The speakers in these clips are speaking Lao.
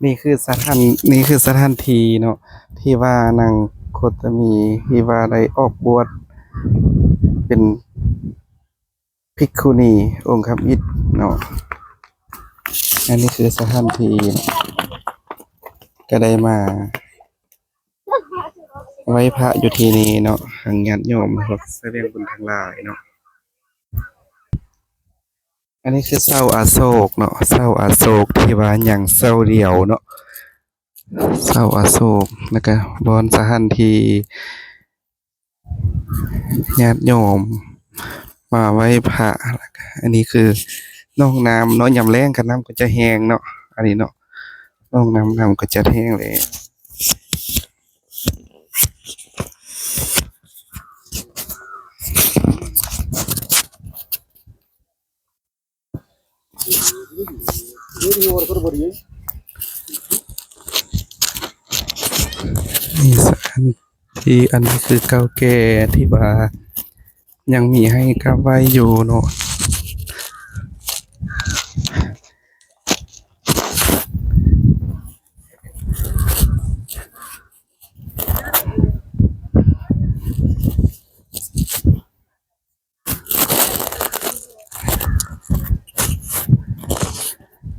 ນີ້ຄືສະຖານ ນີ້ຄືສະຖານທີ່ເນາະ ທີ່ວ່ານາງໂຄດຕະມີ ທີ່ວ່າໄດ້ອອກບວດເປັນພິກຂຸນີອົງຄຳອິດເນາະ. ອັນນີ້ຄືສະຖານທີ່ເນາະ ກະໄດ້ມາໄຫວ້ພະຢູ່ທີ່ນີ້ເນາະ ທັງຍາດໂຍມ ພວກສະແຫວງບຸນທັງຫຼາຍເນາະ. ອັນນີ້ຄືເສົາອະໂສກເນາະ ເສົາອະໂສກທີ່ວ່າຍັງເສົາດຽວເນາະ ເສົາອະໂສກ ແລ້ວກະບ່ອນສະຖານທີ່ຍາດໂຍມມາໄຫວ້ພະ. ແລ້ວກະອັນນີ້ຄືໜອງນ້ຳເນາະ ຍາມແລ້ງກະນ້ຳກໍຈະແຫ້ງເນາະ ອັນນີ້ເນາະ ໜອງນ້ຳ ນ້ຳກໍຈະແຫ້ງແລ້ວ. ມີສະຖານທີ່ອັນທີ່ເກົ່າແກ່ທີ່ວ່າຍັງມີໃຫ້ກາບໄຫວ້ຢູ່ເນາະ.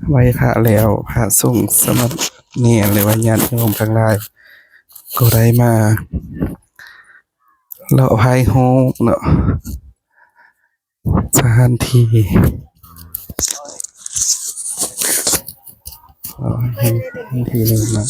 ໄຫວ້ພະແລ້ວ ພະສົງສາມະເນນ ຫຼືວ່າຍາດໂຍມທັງຫຼາຍ ກໍໄດ້ມາເລາະຖ່າຍຮູບເນາະ ສະຖານທີ່ ເລາະໃຫ້ເຫັນສະຖານທີ່ໜຶ່ງເນາະ.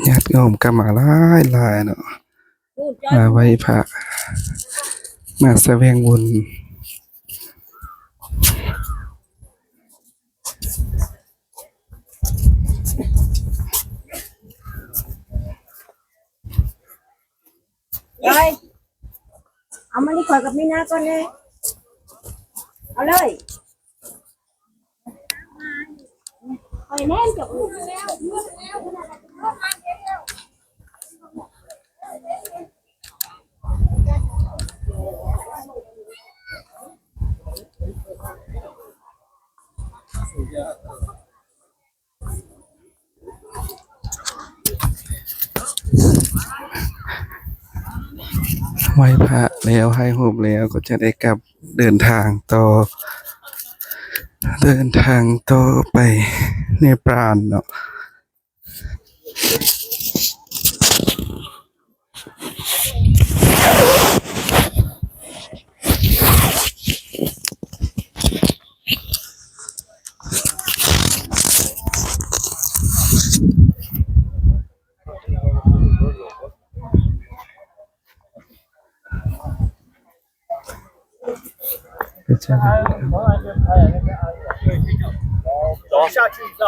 ຍາດໂຍມກໍມາຫຼາຍໆເນາະ ມາໄຫວ້ພະ ມາສະແຫວງບຸນ. ເອົາມານີ້ ຂ້ອຍກັບມີນາກ່ອນແດ່ ເອົາເລີຍ ຂ້ອຍແນມເຈົ້າ. ໄຫວ້ພະແລ້ວ ຖ່າຍຮູບແລ້ວ ກໍຈະໄດ້ກັບເດີນທາງຕໍ່ ເດີນທາງຕໍ່ໄປເນປານເນາະ. 走下去照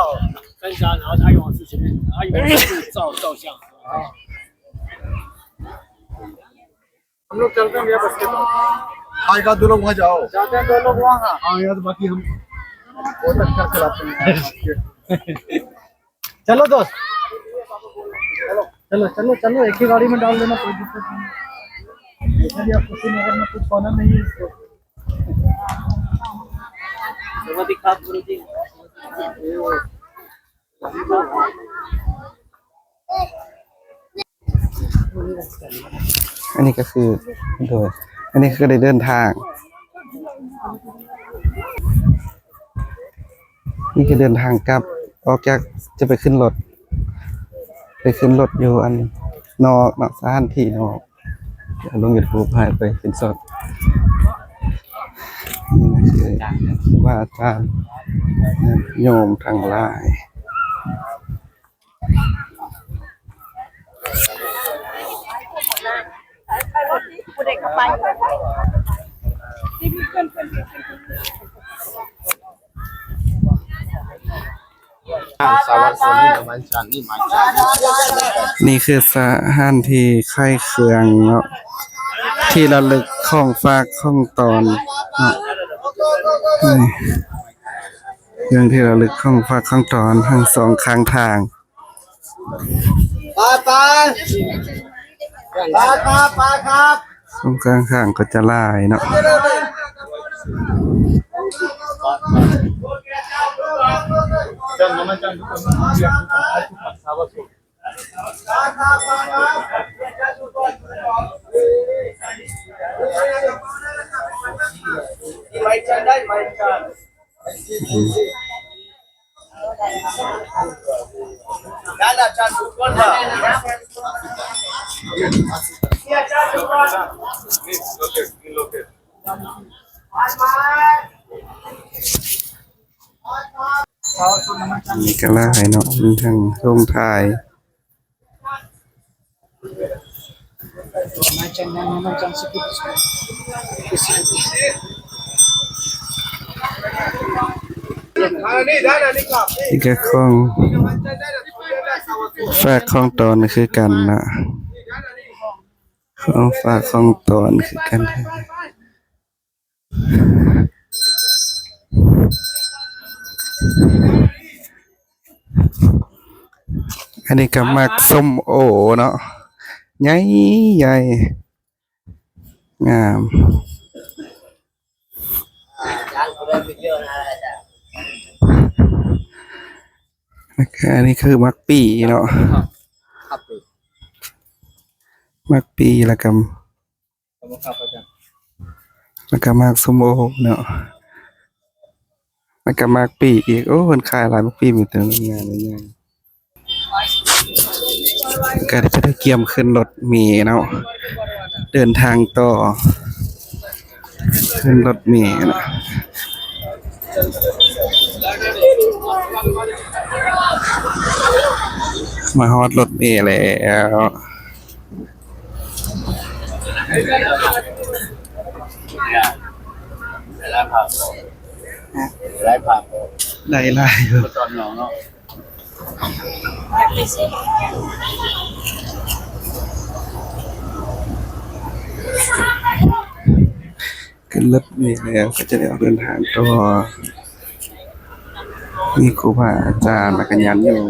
三张，然后他往前面，他往前照，照相。हम लोग चलते हैं भैया, बस के पास। हाँ, एक आध दो लोग वहाँ जाओ। जाते हैं दो लोग वहाँ। हाँ, यार, बाकी हम वो तक कर चलाते हैं। चलो दोस्त, चलो, चलो, चलो, एक ही गाड़ी में डाल देना, कोई दिक्कत नहीं है। ऐसा भी आपको कुशीनगर में कुछ पाना नहीं है इसको। สวัสดีครับ गुरुजी। ອັນນີ້ກໍຄື ໂດຍ ອັນນີ້ຄືໄດ້ເດີນທາງ ນີ້ຄືເດີນທາງກັບ ອອກຈາກ ຈະໄປຂຶ້ນລົດ ໄປຂຶ້ນລົດຢູ່ອັນນອກເນາະ ສະຖານທີ່ນອກ ລົງຢູທູບໃຫ້ໄປເປັນສອດ ນີ້ນະຄື ຄຮູບາອາຈານ ຍາດໂຍມທັງຫຼາຍ. ຜູ້ໃດກໍໄປ ທີ່ມີເພິ່ນ ເພິ່ນ ເພິ່ນ ເພິ່ນ ສາວັດຄົນນີ້ປະມານຊັ້ນນີ້ມາຊັ້ນນີ້ ນີ້ຄືສະຖານທີ່ຂາຍເຄື່ອງເນາະ ທີ່ລະລຶກຂອງຝາກຂອງຕ້ອນເນາະ ນີ້ ເຄື່ອງທີ່ລະລຶກຂອງຝາກຂອງຕ້ອນທັງສອງຂ້າງທາງ. ໄປ ໄປ ໄປຄັບ ໄປຄັບ ຊ່ວງກາງທາງກໍຈະຫຼາຍເນາະ ນີ້ກໍຫຼາຍເນາະ ມີທັງໂຮງຖ່າຍ ນີ້ກໍຂອງຝາກຂອງຕ້ອນຄືກັນນະ ຂອງຝາກຂອງຕ້ອນຄືກັນ. ອັນນີ້ກໍໝາກສົ້ມໂອເນາະ ໃຫຍ່ໆ ງາມ ແລ້ວກໍອັນນີ້ຄືໝາກປີເນາະ ໝາກປີ ແລ້ວກໍ ແລ້ວກໍໝາກສົ້ມໂອເນາະ ແລ້ວກໍໝາກປີອີກ ໂອ້ ເພິ່ນຂາຍຫຼາຍ ໝາກປີມີແຕ່ງາມໆ ໃຫຍ່ໆ ກໍຈະໄດ້ກຽມຂຶ້ນລົດເມເນາະ ເດີນທາງຕໍ່ ຂຶ້ນລົດເມເນາະ ມາຮອດລົດເມແລ້ວ. ໄດ້ຫຼາຍຢູ່ ຂຶ້ນລົດເມແລ້ວ ກໍຈະໄດ້ອອກເດີນທາງຕໍ່ ມີຄູບາອາຈານ ແລ້ວກໍຍາດໂຍມ.